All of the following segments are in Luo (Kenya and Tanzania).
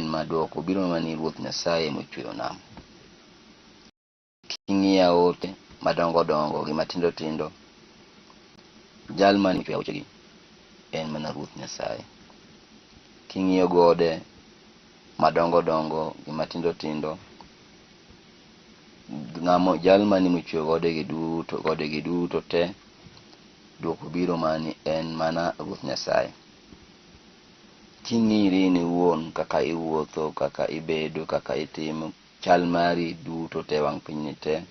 ma dwoko biro mana ni Ruoth Nyasaye mochweyo nam. King'iyo aoche madongo dongo gi matindo tindo, jal mane ochweyo aochegi en mana Ruoth Nyasaye. King'iyo gode madongo dongo gi matindo tindo, ng'amo jal mane mochweyo godegi duto, godegi duto te, dwoko biro mana ni en mana Ruoth Nyasaye. King'iri in iwuon kaka iwuotho, kaka ibedo, kaka itimo, chal mari duto te wang' pinyni te,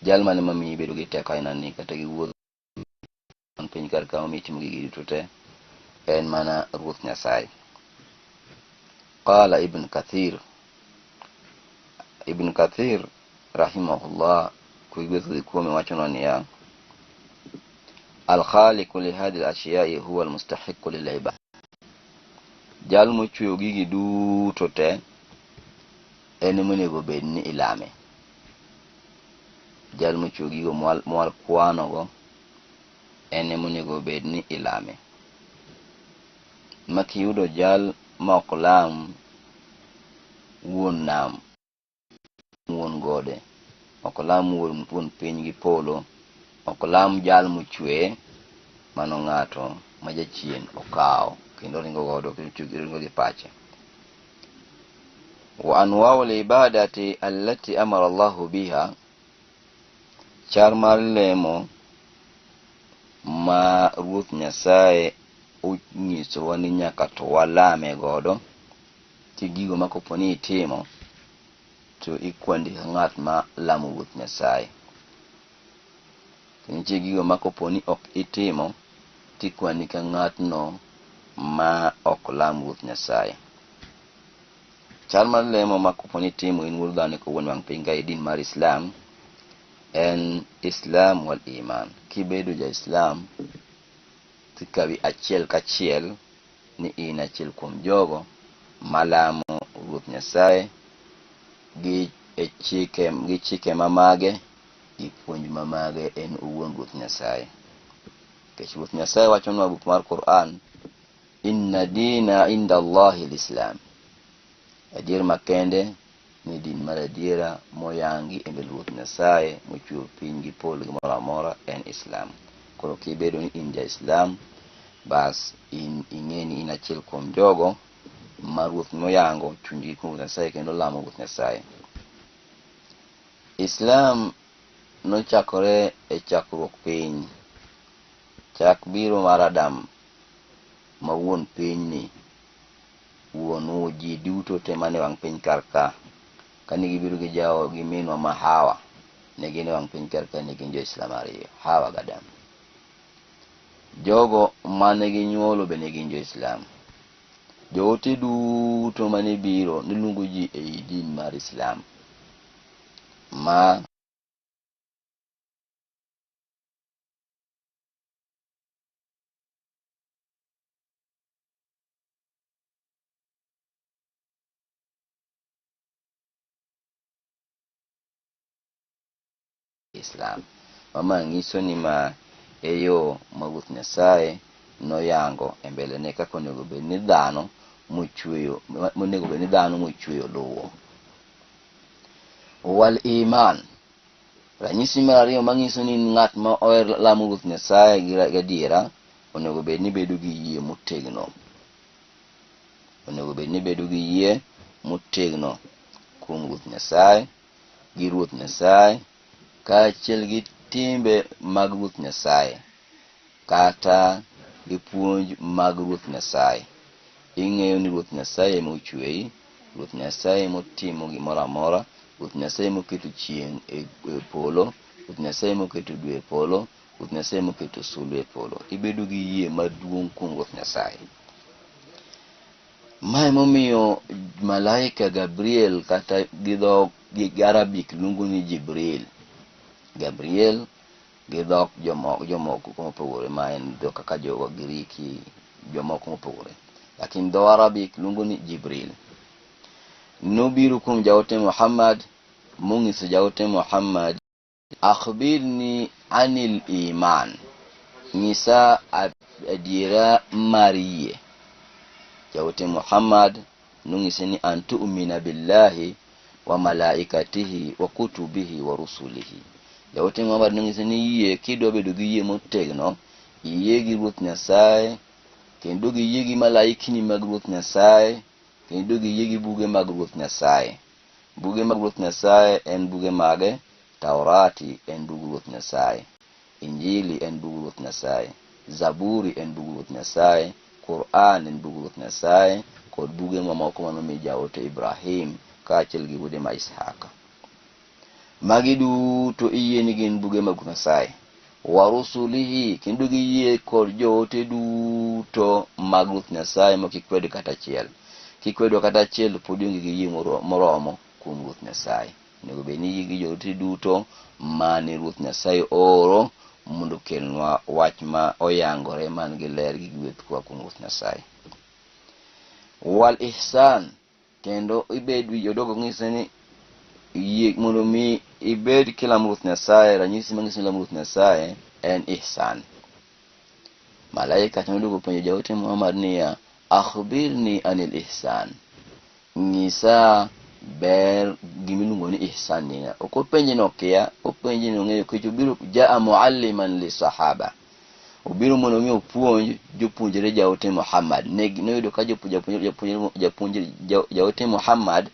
jal mane mamiyi ibedo gi teko aina ni kata gi wuoth wang' piny kar ka mamiyi itimo gigi duto te, en mana Ruoth Nyasaye. Qala Ibn Kathir, Ibn Kathir rahimahullah, kwe gweth kuome wachonwa niya, Alkhaliqu lihadhihi alashiyai huwa almustahiqu lilibada, jal mochweyo gigi duto te en monego bed ni ilame. Jal mochweyo gigo mwal kwanogo en monego bed ni ilame. Ma kiyudo jal ma ok lam wuon nam, wuon gode, ok lam wuon piny gi polo, ok lam jal mochweye, mano ng'ato ma jachien okawo kendo ringo godo, kendo ringo gi pache. Wa anwau libadati allati amara Allahu biha, chal mar lemo ma Ruoth Nyasaye onyisowa ni nyaka to walame godo, nitie gigo ma kopo ni itimo to ikwandi ka ng'at ma lamo Ruoth Nyasaye. To nitie gigo ma kopo ni ok itimo tikwani ka ng'atno ma ok lam Ruoth Nyasaye. Chal mar lemo ma kopo ni itimo in wuod dhano kowuon wang' piny ka e din mar Islam en Islam wal iman. Kibedo ja Islam tikawi achiel kachiel ni in achiel kuom jogo malamo Ruoth Nyasaye gi e chike gi chike mamage gi puonj mamage en owuon Ruoth Nyasaye. Nikech Ruoth Nyasaye wachonwa e buk mar Quran, inna dina inda Allahi lislam. Adier makende ni din mar adiera moyangi e mbele Ruoth Nyasaye mochweyo piny gi polo gi moro amora en Islam. Koro kibedo ni in ja Islam, bas in ing'e ni in achiel kuom jogo ma Ruoth moyango chunygi kuom Ruoth Nyasaye kendo lamo Ruoth Nyasaye. Islam nochakore e chakruok piny, chak biro mar Adam ma wuon pinyni, wuon ji duto te mane wang' piny kar ka. Kane gibiro gi jao gi minwa ma Hawa, ne gin e wang' piny kar ka, ne gin jo-Islam ariyo, Hawa gi Adam. Jogo mane ginyuolo be ne gin jo-Islam. Joote duto mane biro ne luongo ji ei din mar Islam. Ma Islam. Ma ma nyiso ni ma e yo ma Ruoth Nyasaye noyango e mbele ne kaka onego bed ni dhano mochweyo, monego bed ni dhano mochweyo luwo. Wal iman. Ranyisi mar ariyo manyiso ni ng'at ma ohero lamo Ruoth Nyasaye gi adiera onego bed ni bedo gi yie motegno. Onego bed ni bedo gi yie motegno kuom Ruoth Nyasaye gi Ruoth Nyasaye kaachiel gi timbe mag Ruoth Nyasaye kata gi puonj mag Ruoth Nyasaye. Ing'eyo ni Ruoth Nyasaye ema ochweyi, Ruoth Nyasaye ema otimo gimoro amora, Ruoth Nyasaye ema oketo chieng' e polo, Ruoth Nyasaye ema oketo dwe e polo, Ruoth Nyasaye ema oketo sulwe e polo. Ibedo gi yie maduong' kuom Ruoth Nyasaye. Ma emomiyo malaika Gabriel kata gi dho gi Arabic luongo ni Jibril. Gabriel gi dhok jomoko mopogore ma en dhok kaka jo Giriki jomoko mopogore. Lakini dho Arabic luongo ni Jibril. Nobiro kuom jaote Muhammad monyiso jaote Muhammad akhbirni anil iman, nyisa adiera mar yie. Jaote Muhammad Nong'ise ni an tu'mina billahi wa malaikatihi wa kutubihi wa rusulihi. Jaote Muhammad nong'ise ni yie kidwa bedo gi yie motegno, iyie gi Ruoth Nyasaye, kendo giyie gi malaikni mag Ruoth Nyasaye, kendo giyie gi buge mag Ruoth Nyasaye. Buge mag Ruoth Nyasaye en buge mage? Taurati en bug Ruoth Nyasaye, Injili en bug Ruoth Nyasaye, Zaburi en bug Ruoth Nyasaye, Quran en bug Ruoth Nyasaye, kod buge mamoko manomi jaote Ibrahim kaachiel gi wuode ma Ishaka. Magi duto iyie ni gin buge mag Nyasaye. Wa rusulihi, kendo giyie kod joote duto mag Ruoth Nyasaye ma kikwedo kata achiel. Kikwedo kata achiel pod ionge gi yie moromo kuom Ruoth Nyasaye. Onego bed ni iyie gi joote duto mane Ruoth Nyasaye ooro mondo okelnwa wach ma oyangore man gi ler gi gweth koa kuom Ruoth Nyasaye. Wal ihsan, kendo ibed jodogo ng'ise ni yie mondo mi ibed kilamo Ruoth Nyasaye, ranyisi manyiso ni ilamo Ruoth Nyasaye en ihsan. Malaika noduogo penjo jaote Muhammad niya, akhbirni anil ihsan, ng'isa ber gimiluongo ni ihsan ni. Ok openje ni okia, openje ni ong'eyo, nikech obiro jaa mualliman li sahaba, obiro mondo mi opuonj jopuonjre jaote Muhammad. Noyudo ka jaote Muhammad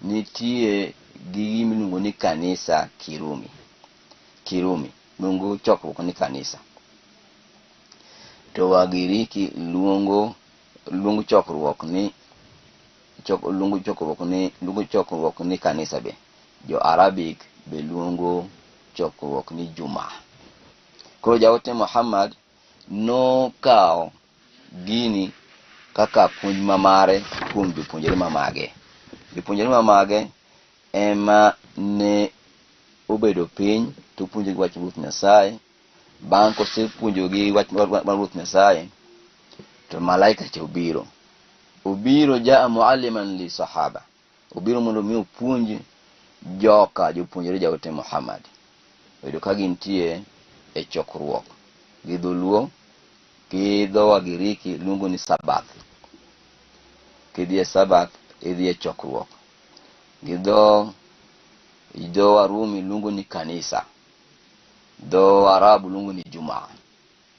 nitie gi gimiluongo ni kanisa Kirumi. Kirumi luongo chokruok ni kanisa, to Wagiriki luongo chokruok ni luongo chokruok ni luongo chokruok ni kanisa be. Jo Arabic be luongo chokruok ni Juma. Koro jaote Muhammad nokawo gini kaka puonj mamare kuom jopuonjre mamage. Jopuonjre mamage ema ne obedo piny to puonjogi wach Ruoth Nyasaye. Bang' kosepuonjogi wach mar Ruoth Nyasaye, to malaika cha obiro. Obiro jaa mualliman li sahaba. Obiro mondo mi opuonj joka jopuonjre jaote Muhammad. Oyudo ka gintie e chokruok gi dholuo gi dho Wagiriki luongo ni Sabbath. Kidhi e Sabbath, idhi e chokruok. Gi dho Warumi luongo ni kanisa. Dho Arabu luongo ni Juma.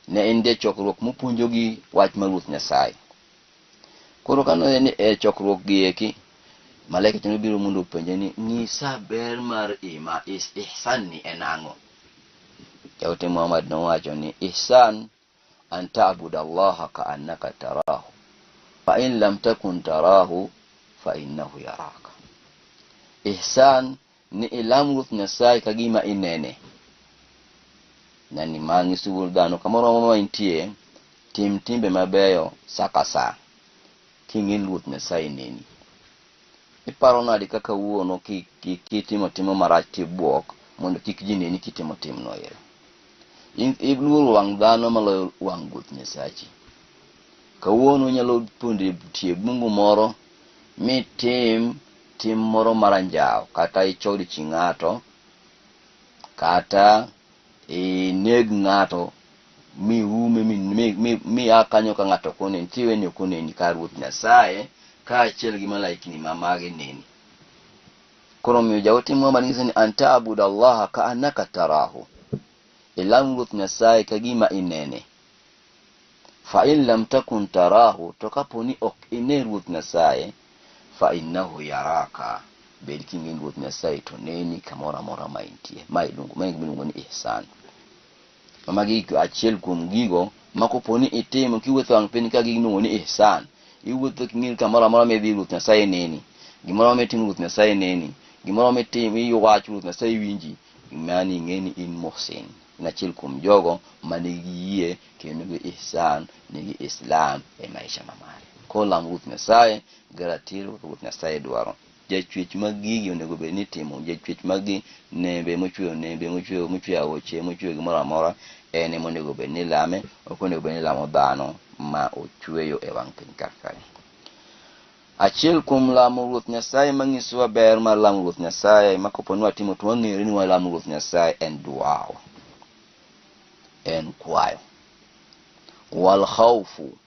Ne en e chokruok mopuonjogi wach mar Ruoth Nyasaye. Koro kane en e chokruok gi eki, malaika cha nobiro mondo openje ni ng'isa ber mar ima ihsan ni en ang'o? Jaote Muhammad nowacho ni ihsan an ta'budu Allaha ka'annaka tarahu fa in lam takun tarahu fa innahu yaraka. Ihsan ni ilam Ruoth Nyasaye ka gima inene. Nani manyiso wuod dhano kamoro ma intie, tim timbe mabeyo sa ka sa king'e ni Ruoth Nyasaye neni. Iparo nade kaka wuono kitimo timo marach tibuok mondo kik ji neni kitimo timno ero. Iluoro wang' dhano maloyo wang' Ruoth Nyasachi. Kawuono inyalo pondo e tie bungu moro mitim tim moro mar anjawo, kata ichod chi ng'ato, kata ineg ng'ato miume mi a kanyo ka ng'ato ok oneni, tiwe ni ok oneni ka Ruoth Nyasaye kaachiel gi malaikni mamage neni. Koro omiyo jaote Muhammad nyiso ni an ta'budu Allaha ka'annaka tarahu, ilam Ruoth Nyasaye ka gima inene. Fa in lam takun tarahu, to kapo ni ok ine Ruoth Nyasaye, fa innahu yaraka, bed king'e ni Ruoth Nyasaye to neni kamoro amora ma intie. Ma iluongo ni ihsan. Magi achiel kuom gigo ma kopo ni itimo kiwuotho wang' piny ka giluongo ni ihsan. Iwuotho king'eyo kamoro amora midhi Ruoth Nyasaye neni. Gimoro amora mitimo Ruoth Nyasaye neni. Gimoro mitimo iwacho Ruoth Nyasaye winji. Mani ing'e ni in muhsin. In achiel kuom jogo manigi yie kendo nigi ihsan, nigi Islam e maisha mamare. Kolam Ruoth Nyasaye garatiro kaka Ruoth Nyasaye dwaro. Jachwech mag gigi onego bed ni itimo. Jachwech mag gi nembe mochweyo nembe mochweyo aoche mochweyo gimoro amora en ema onego bed ni ilame, ok onego bed ni ilamo dhano ma ochweyo e wang' piny kar kae. Achiel kuom lamo Ruoth Nyasaye manyisowa ber mar lamo Ruoth Nyasaye ma kopo ni watimo to wang'ere ni walamo Ruoth Nyasaye en dua, en kwayo. Wal khawfu,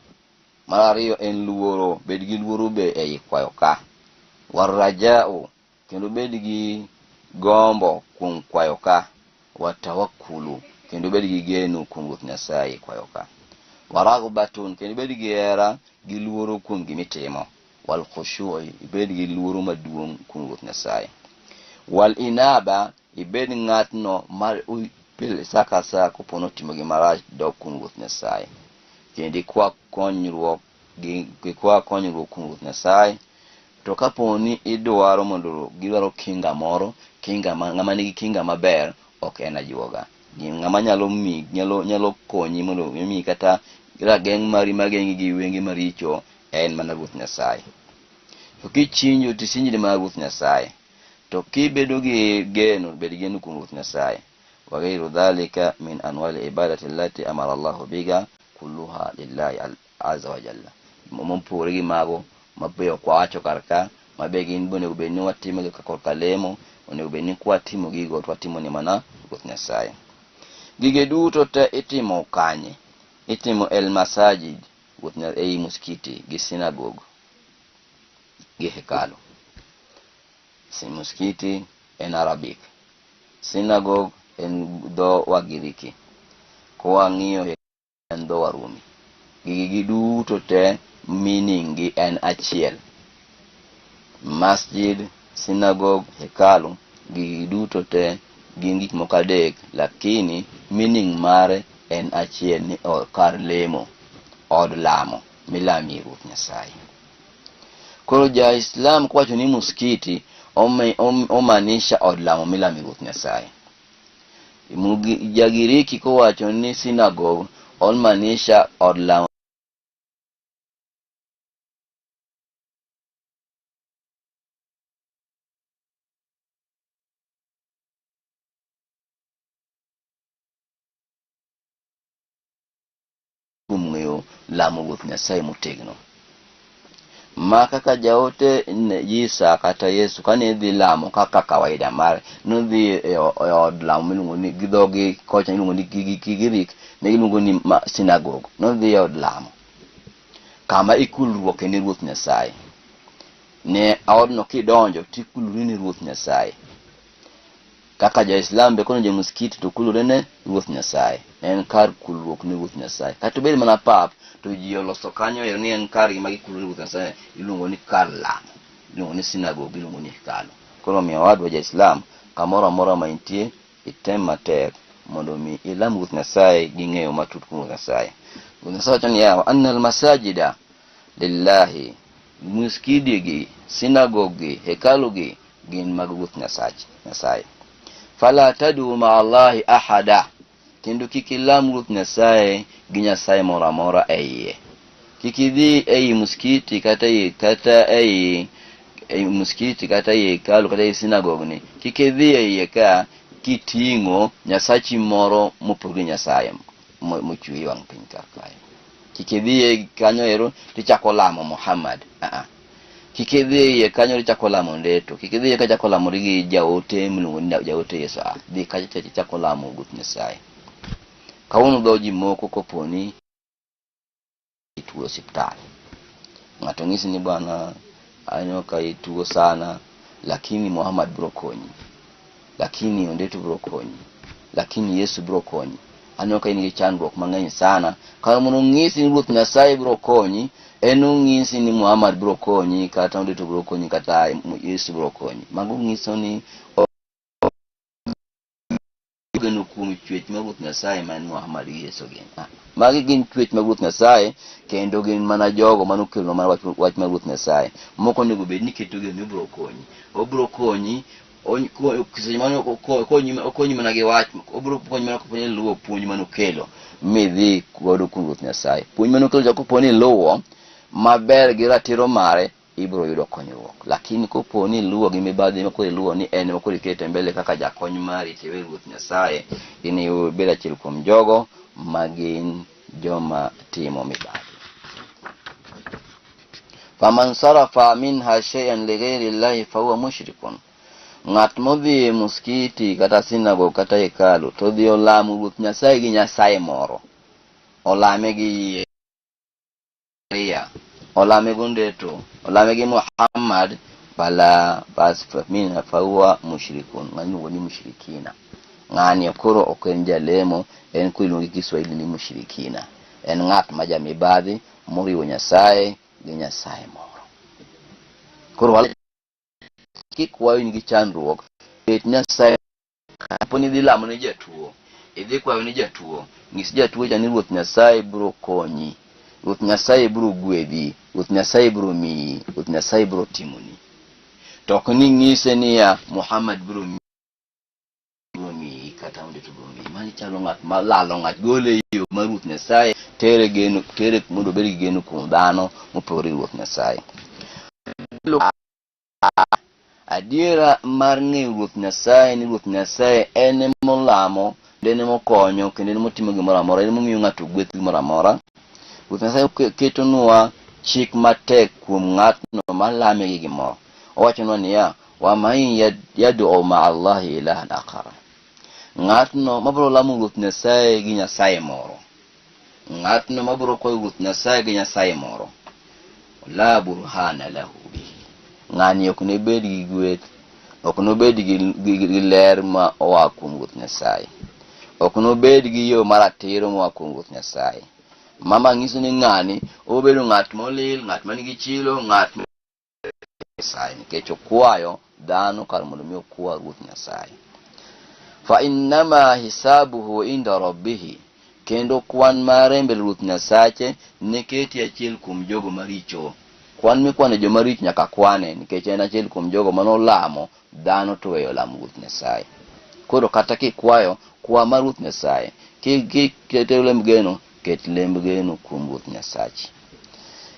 Mar ariyo en luoro, bed gi luoro be ei kwayo ka. Warajau, kendo bed gi gombo kuom kwayo ka. Watawakulu, kendo bed gi geno kuom Ruoth Nyasaye e kwayo ka. Waraghbatun, kendo bed gi hera gi luoro kuom gimitimo. Wal khushui, ibed gi luoro maduong' kuom Ruoth Nyasaye. Wal inaba, ibed ng'atno ma pile sa ka sa kopo notimo gimarach dok kuom Ruoth Nyasaye. Kendo ikwa konyruok gi ikwa konyruok kuom Ruoth Nyasaye. To kapo ni idwaro mondo gidwaro kinga moro, kinga ma ng'ama nigi kinga maber ok en ajuoga. Ng'ama nyalo mi nyalo nyalo konyi mondo omi kata rageng' mari mageng'i gi wenge maricho en mana Ruoth Nyasaye. To kichinjo to ichinjri mana Ruoth Nyasaye. To kibedo gi geno, bed gi geno kuom Ruoth Nyasaye. Wa ghairu dhalika min anwai al-ibadati allati amara Allahu biha kulluha lillahi azza wa jalla. Mopogore gi mago ma be ok wawacho kar ka, ma be gin be onego bed ni watimo gi korka lemo, onego bed ni kwatimo gigo to watimo ni mana Ruoth Nyasaye. Gige duto te itimo kanye? Itimo el masajid, Ruoth ei muskiti gi synagogue gi hekalu. Muskiti en Arabic, synagogue en dho Wagiriki. Kwang'iyo en dho Warumi. Gigi giduto te meaning gi en achiel. Masjid, synagogue, hekalu, gigi duto te gin gik moko adek, lakini meaning mare en achiel ni kar lemo, od lamo milamie Ruoth Nyasaye. Koro ja-Islam kowacho ni muskiti, omaanisha od lamo milamie Ruoth Nyasaye. Jagiriki kowacho ni synagogue, omaanisha od lamo kuom ng'eyo lamo Ruoth Nyasaye motegno. Ma kaka jaote Isa kata Yesu kane dhi lamo kaka kawaida mare, nodhi e od lamo miluongo ni gi dhogi kocha iluongo ni gi Girik ne giluongo ni synagogue. Nodhi e od lamo kama ikulruoke ne Ruoth Nyasaye. Ne odno kidonjo tikulori ne Ruoth Nyasaye. Kaka jo-Islam be kodonjo e muskiti to kulore ne Ruoth Nyasaye. En kar kulruok ne Ruoth Nyasaye. Kata obed mana pap, to ji oloso kanyo ero ni en kargi ma gikulore Ruoth Nyasaye, iluongo ni kar lamo, iluongo ni synagogue, iluongo ni hekalu. Koro omiyo owadwa ja-Islam, kamoro amora ma intie, item matek mondo mi ilam Ruoth Nyasaye gi ng'eyo matut kuom Ruoth Nyasaye. Ruoth Nyasaye wacho niya, wa anna al-masajida lillahi, muskidi gi, synagogue gi, hekalu gi, gin mag Ruoth Nyasach Nyasaye. Fala tadu ma Allahi ahada, kendo kik ilam Ruoth Nyasaye gi Nyasaye moro amora e iye. Kik idhi ei muskiti kata ei kata ei ei muskiti kata ei hekalu kata ei synagogue ni, kik idhi e iye ka kiting'o nyasachi moro mopogore gi Nyasaye mochwe e wang' piny kar kae. Kik idhi e kanyo ero tichako lamo Muhammad. Ah ah. Kik idhi e iye kanyo tichako lamo ndeto. Kik idhi iye kacha chako lamori gi jaote miluongo ni jaote Yesu. Ah, dhi kacha cha tichako lamo Ruoth Nyasaye. Kawuono dho ji moko kopo ni ituo osiptal. Ng'ato ng'isi ni bwana aneno ka ituo sana lakini Muhammad biro konyi. Lakini ondeto biro konyi. Lakini Yesu biro konyi. Aneno ka in gi chandruok mang'eny sana. Kar mondo ong'isi ni Ruoth Nyasaye biro konyi, en ong'isi ni Muhammad biro konyi, kata ondeto biro konyi, kata Yesu biro konyi. Mago ng'iso ni geno kuom chwech mag Ruoth Nyasaye ma en Muhammad gi Yesu gin. Ah, magi gin chwech mag Ruoth Nyasaye kendo gin mana jogo mane okelonwa mana wach, wach mar Ruoth Nyasaye. Moko onego bed ni keto geno ni obiro konyi. Obiro konyi seche mane okonyi okonyi mana gi wach, obiro konyi mana kopo ni iluwo puonj mane okelo midhi godo kuom Ruoth Nyasaye. Puonj mane okelo cha kopo ni iluwo maber gi ratiro mare ibiro yudo konyruok. Lakini kopo ni iluwo gi mibadhi ma koro iluwo ni en ema koro ikete mbele kaka jakony mari to iwe Ruoth Nyasaye, inibed achiel kuom jogo ma gin joma timo mibadhi. Faman sarafa minha shay'an lighairi llahi fahuwa mushrikun. Ng'at modhi e muskiti kata sinagogue kata hekalu to odhi olamo Ruoth Nyasaye gi Nyasaye moro, olame gi yie. Maria, olame gi Ondeto, olame gi Muhammad, bala bas min fahuwa mushrikun, ng'ani iluongo ni mushrikina. Ng'ani koro ok en jalemo, en koro iluonge gi Kiswahili ni mushrikina. En ng'at ma jamibadhi moriwo Nyasaye gi Nyasaye moro. Koro kikwayo in gi chandruok, ket Nyasaye Kapo ni idhi lamo ne jatuo, idhi kwayo ni jatuo, nyis jatuo cha ni Ruoth Nyasaye biro konyi, Ruoth Nyasaye biro gwedhi, Ruoth Nyasaye biro miyi, Ruoth Nyasaye biro timoni. To ok ni ng'ise niya Muhammad biro miyi kata onde to biro miyi. Mani chalo ng'at ma lalo ng'at gole e yo mar Ruoth Nyasaye tere geno tere mondo obed gi geno kuom dhano mopogore gi Ruoth Nyasaye. Adiera mar ng'eyo Ruoth Nyasaye ni Ruoth Nyasaye en emolamo, kendo en emokonyo, kendo en emotimo gimoro amora, en emomiyo ng'ato gweth gimoro amora. Ruoth Nyasaye ketonwa chik matek kuom ng'atno malame gi gimoro. Owachonwa niya, waman yad'u ma'a Allahi ilahan akhar. Ng'atno mabiro lamo Ruoth Nyasaye gi Nyasaye moro. Ng'atno mabiro kwayo Ruoth Nyasaye gi Nyasaye moro, la burhana lahu bihi. Ng'ani ok nobed gi gweth, ok nobed gi, gi, gi ler ma oa kuom Ruoth Nyasaye. Ok nobed gi yo maratiro moa kuom Ruoth Nyasaye. Mama nyiso ni ng'ani obedo ng'at molil, ng'at man gi chilo, ng'at Nyasaye nikech okwayo dhano kar mondo mi okwa Ruoth Nyasaye. Fa innama hisabuhu inda rabbihi, kendo kwan mare mbele Ruoth Nyasache neketi achiel kuom jogo maricho. Kwan mikwano joma richo nyaka kwane nikech en achiel kuom jogo manolamo dhano to weyo lamo Ruoth Nyasaye. Koro kata kikwayo, kwa mar Ruoth Nyasaye. Kiketo lemb geno, ket lemb geno kuom Ruoth Nyasachi.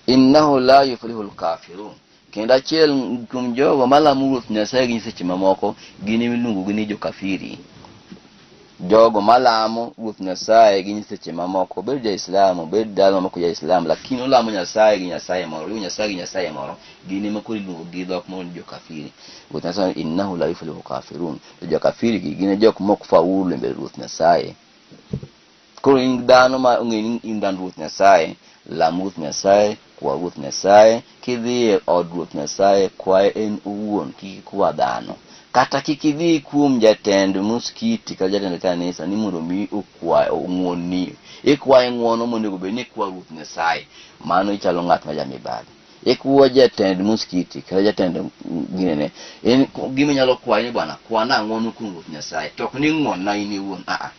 Innahu la yuflihu lkafirun. Kendo achiel kuom jogo malamo Ruoth Nyasaye gi nyiseche mamoko gin emiluongo ni jokafiri. Jogo malamo Ruoth Nyasaye gi nyiseche mamoko, obed ja-Islam, obed dhano mamoko ja-Islam, lakini olamo Nyasaye gi Nyasaye moro, oriwo Nyasaye gi Nyasaye moro, gin ema koro iluongo gi dhok moro ni jokafiri. Ruoth Nyasaye innahu la yuflihu kafirun. To jokafiri gi gin e jok mok faulu e mbele Ruoth Nyasaye. Koro in dhano ma ong'e ni in dhano Ruoth Nyasaye, lam Ruoth Nyasaye, kwa Ruoth Nyasaye, kidhi e od Ruoth Nyasaye, kwaye en owuon, kik ikwa dhano. Kata kik idhi kuom jatend muskiti kata jatend kanisa ni mondo mi okwa ong'wonni. Ikwaye ng'wono monego bed ni ikwa Ruoth Nyasaye. Mano ichalo ng'at ma jamibadhi. Ikwa jatend muskiti kata jatend ginene. En gima inyalo kwaye ni bwana kwana ng'wono kuom Ruoth Nyasaye. To ok ni ng'wonna in iwuon. Aa.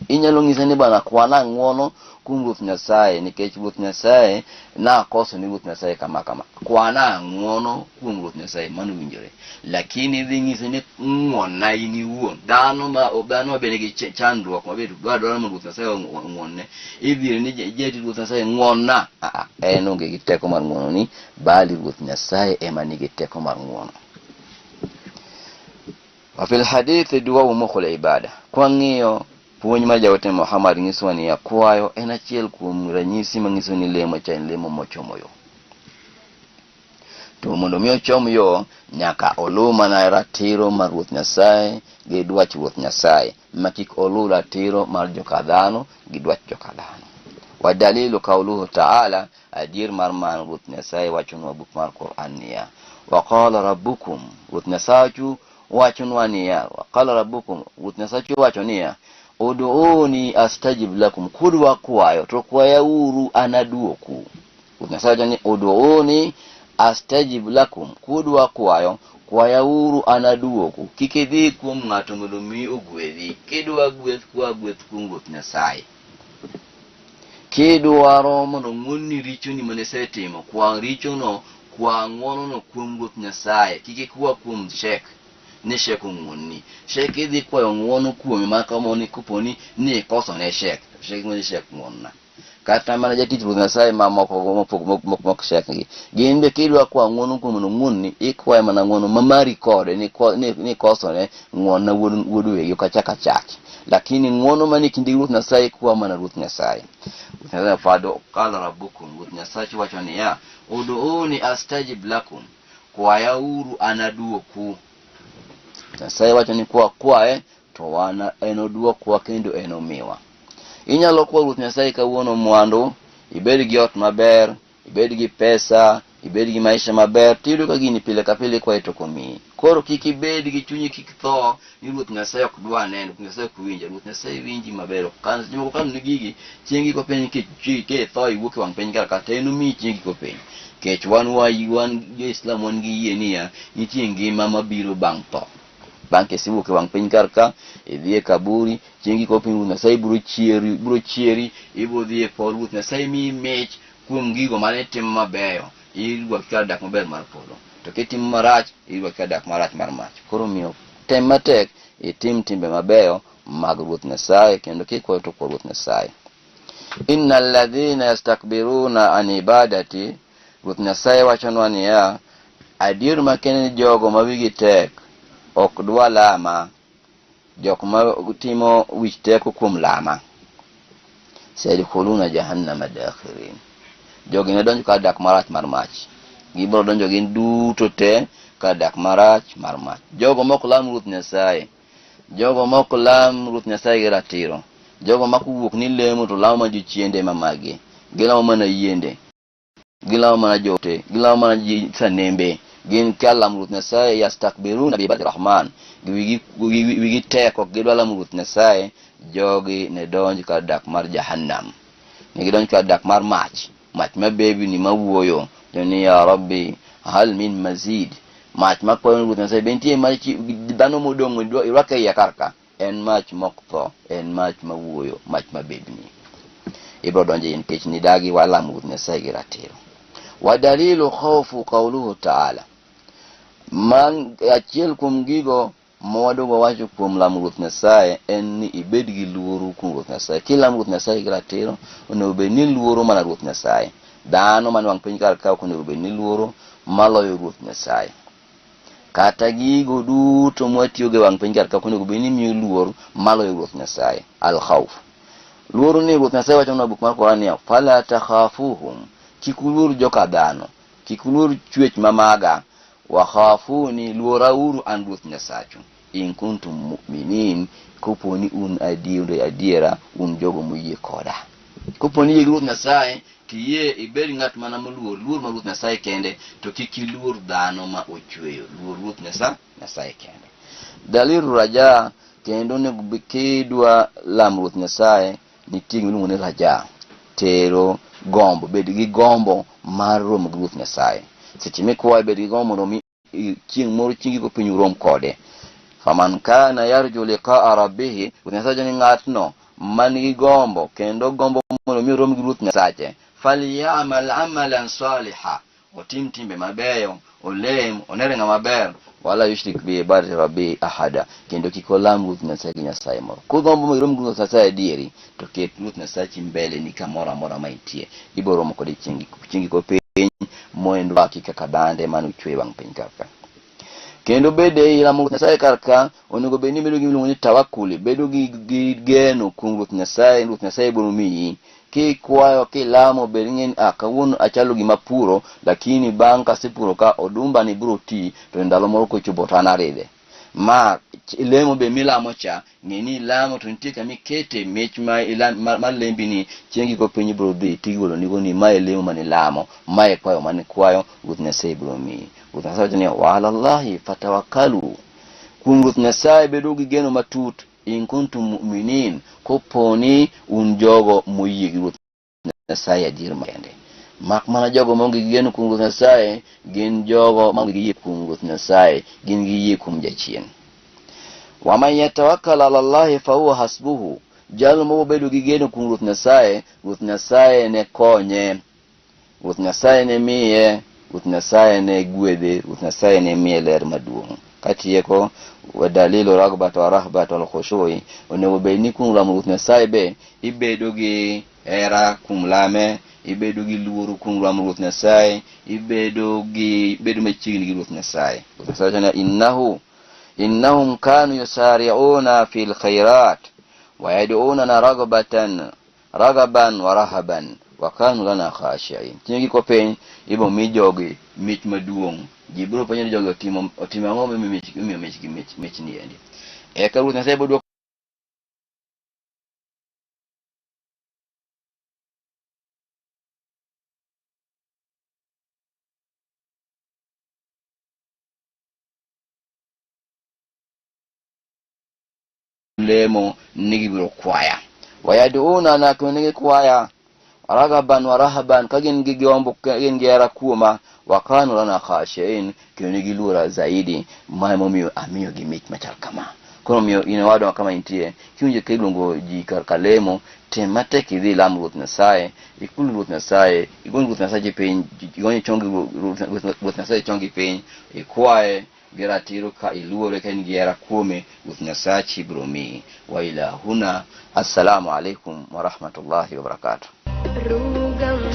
Inyalo nyise ni bwana kwana ng'wono kuom Ruoth Nyasaye nikech Ruoth Nyasaye nakoso ni Ruoth Nyasaye kama kama. Kwana ng'wono kuom Ruoth Nyasaye mano winjore. Lakini idhi nyise ni ng'wonna in iwuon. Dhano ma dhano ma be nigi chandruok ma be dwaro dwaro mondo Ruoth Nyasaye ong'wonne. Idhi ni jeti Ruoth Nyasaye ng'wonna. Aa, en onge gi teko mar ng'wononi, bali Ruoth Nyasaye ema nigi teko mar ng'wono. Wa fil hadithi duwau mukhul ibada. Kwang'iyo puonj mar jaote Muhammad nyisowa niya, kwayo en achiel kuom ranyisi manyiso ni lemo cha en lemo mochomo yo. To mondo mi ochom yo, nyaka oluw mana ratiro mar Ruoth Nyasaye gi dwach Ruoth Nyasaye, ma kik oluw ratiro mar joka dhano gi dwach joka dhano. Wa dalilu kauluhu ta'ala, adier mar mano Ruoth Nyasaye wachonwa buk mar Quran niya, wa qala rabbukum, Ruoth Nyasachu wachonwa niya, wa qala rabbukum, Ruoth Nyasachu wacho niya, ud'uni astajib lakum, kudwa kwayo to kwayauru anaduoku. Ruoth Nyasaye wacho ni ud'uni astajib lakum, kudwa kwayo kwayauru anaduoku. Kik idhi kuom ng'ato mondo mi ogwedhi. Kidwa gweth, kwa gweth kuom Ruoth Nyasaye. Kidwaro mondo ong'wonni richoni mane isetimo, kwa richono, kwa ng'wonono kuom Ruoth Nyasaye. Kik ikwa kuom shek, ni shek ong'wonni. Shek idhi kwayo ng'wono kuome ma kamoni koponi ni ikoso ne shek. Shek ni shek ng'wonna. Kata mana jatich Ruoth Nyasaye mamoko mopog mok mok shek gi. Gin be kidwa kwa ng'wono kuom mondo ong'wonni, ikwaye mana ng'wono ma mari kode ni ni ikosone ng'wonna wuod wuod wegi ok achak achaki. Lakini ng'wono manie kindi gi Ruoth Nyasaye kwa mana Ruoth Nyasaye. Ruoth Nyasaye fado qala rabbukum, Ruoth Nyasachi wacho niya, ud'uni astajib lakum, kwayauru anaduoku. Nyasaye wacho ni kwa kwaye to wana enoduokwa kendo enomiwa. Inyalo kwa Ruoth Nyasaye kawuono mwandu, ibed gi ot maber, ibed gi pesa, ibed gi maisha maber, tiyudo ka gini pile ka pile ikwaye to ok omiyi. Koro kik ibed gi chunyi kik tho ni Ruoth Nyasaye ok dwa neno, Ruoth Nyasaye ok winja. Ruoth Nyasaye winji maber. Ok kan seche moko kano ni gigi chieng' giko piny kitho iwuok e wang' piny kar ka to en omiyi chieng' giko piny. Kech wan wan jo-Islam wan gi yie niya nitie ngima mabiro bang' tho. Bang' kisewuok e wang' piny kar ka, idhi e kaburi, chieng' giko piny Ruoth Nyasaye biro chieri, biro chieri, ibiro dhi e polo, Ruoth Nyasaye miyi mich kuom gigo mane itimo mabeyo, irwaki kar dak maber mar polo. To kitimo marach, irwaki kar dak marach mar mach. Koro omiyo tem matek itim timbe mabeyo mag Ruoth Nyasaye kendo kikwayo to kwa Ruoth Nyasaye. Inna alladhina yastakbiruna an ibadati, Ruoth Nyasaye wachonwa niya, adier makende ni jogo ma wigi tek ok dwa lama, jok ma timo wich teko kuom lama, sayadkhuluna jahannama dakhirin, jogi ne donjo kar dak marach mar mach. Gibiro donjo gin duto te kar dak marach mar mach. Jogo mok lam Ruoth Nyasaye, jogo mok lam Ruoth Nyasaye gi ratiro, jogo ma kowuok ni lemo to lamo mana jochiende ema magi, gilamo mana yiende, gilamo mana jote, gilamo mana ji sanembe, gin ka lamo Ruoth Nyasaye yastakbiruna bi ibadati Rahman, wigi tek ok gidwa lamo Ruoth Nyasaye, jogi ne donj kar dak mar Jahannam, ne gidonj kar dak mar mach, mach mabebni mawuoyo to ni ya Rabbi hal min mazid, mach makwayo ni Ruoth Nyasaye be nitie mach dhano modong' irwake iye kar ka, en mach mok tho, en mach mawuoyo, mach mabebni. Ibiro donjo iye nikech nidagi walamo Ruoth Nyasaye gi ratiro. Wa dalilu khawfu qawluhu ta'ala, man achiel kuom gigo mawaduogo wacho kuom lamo Ruoth Nyasaye en ni ibed gi luoro kuom Ruoth Nyasaye. Kilamo Ruoth Nyasaye gi ratiro, onego bed ni luoro mana Ruoth Nyasaye. Dhano man wang' piny kar ka ok onego bed ni luoro maloyo Ruoth Nyasaye. Kata gigo duto mwatiyogo e wang' piny kar ka ok onego bed ni miyo luor maloyo Ruoth Nyasaye. Al khawf. Luoro ni Ruoth Nyasaye wacho na buk mar Quran niya, fala takhafuhum, kik uluor joka dhano, kik uluor chwech mamaga, wa khafuni, luorauru an Ruoth Nyasachu, in kuntum mu'minin, kopo ni un adier, adiera un jogo moyie koda. Kopo ni yie gi Ruoth Nyasaye, tiyie ibed ng'at mana moluor, luor mar Ruoth Nyasaye kende, to kik iluor dhano ma ochweyo, luor Ruoth Nyasaye kende. Dalilu raja, kendo onego kidwa lamo Ruoth Nyasaye, nitie gima iluongo ni raja, tero gombo, bed gi gombo mar romo gi Ruoth Nyasaye. Seche mikwaye bed gi gombo mondo mi chieng' moro chieng' giko piny urom kode. Faman kana yarju liqaa rabbihi, Ruoth Nyasaye wacho ni ng'atno man gi gombo kendo gombo mondo mi orom gi Ruoth Nyasache, falyamal amalan saliha, otim timbe mabeyo, olem, onere ng'ama ber, wala yushrik bi ibadati rabbi ahada, kendo kik olam Ruoth Nyasaye gi Nyasaye moro. Kugombo mondo irom gi Ruoth Nyasaye adieri, to ket Ruoth Nyasachi mbele ni kamoro amora ma intie, ibiro romo kode chieng' giko piny, mondo rwaki kaka dhande mane ochwe e wang' piny kar ka. Kendo bede ei lamo Ruoth Nyasaye kar ka, onego bed ni ibedo gi miluongo ni tawakuli, bedo gi geno kuom Ruoth Nyasaye, Ruoth Nyasaye biro miyi. Kikwayo, kilamo, bed ng'e ni, kawuono achalo gima puro, lakini bang' kasepuro ka, odumba ni biro ti, to ndalo moro kochopo to an aridhe. Ma lemo be milamo cha, ng'e ni ilamo to nitie kama ikete mich ma lembi ni, chieng' giko piny ibiro dhi tigolo nigo ni mae lemo mane ilamo, mae kwayo mane ikwayo, Ruoth Nyasaye biro miyi. Ruoth Nyasaye wacho ni, wa ala Allahi fatawakkalu, kuom Ruoth Nyasaye bedo gi geno matut, in kuntum mu'minin, koponi un jogo moyie gi Ruoth Nyasaye adier makende. Mak mana jogo maonge gi geno kuom Ruoth Nyasaye gin jogo maonge gi yie kuom Ruoth Nyasaye, gin gi yie kuom jachien. Wa man yatawakkal ala Allahi fa huwa hasbuhu, jalo mobedo gi geno kuom Ruoth Nyasaye, Ruoth Nyasaye ne konye, Ruoth Nyasaye ne miye, Ruoth Nyasaye ne gwedhe, Ruoth Nyasaye ne miye ler maduong'. Katieko, wa dalilu raghbat wa rahbat wal khushui, onego bed ni kuom lamo Ruoth Nyasaye be ibedo gi hera kuom lame, ibedo gi luoro kuom lamo Ruoth Nyasaye, ibedo gi bedo machiegni gi Ruoth Nyasaye. Ruoth Nyasaye wacho ni innahum kanu yusari'una fil khairat wa yad'unana raghbatan ragaban wa rahaban wa kanu lana khashi'in. Chieng' giko piny ibiro mi jogi mich maduong'. Ji biro penjo ni jogi otimo ang'o momiyo mich gi mich ni endi. Eka Ruoth Nyasaye biro dwoko lemo ni gibiro kwaya. Wayaduna na kendo ne gikwaya ragaban wa rahaban ka gin gi gombo ka gin gi hera kuoma wa kanu lana khashiin kendo ne giluora zaidi ma emomiyo amiyogi mich machal kama. Koro omiyo in owadwa kama intie kiwinjo ka iluongo ji kar ka lemo tem matek idhi ilam Ruoth Nyasaye ikul Ruoth Nyasaye igony Ruoth Nyasaye piny igony chongi Ruoth Nyasaye chongi piny ikwaye gi ratiro ka iluore ka in gi hera kuome Ruoth Nyasachi biro miyi. Wa ila huna assalamu alaikum wa rahmatullahi wa barakatuh. Rugam.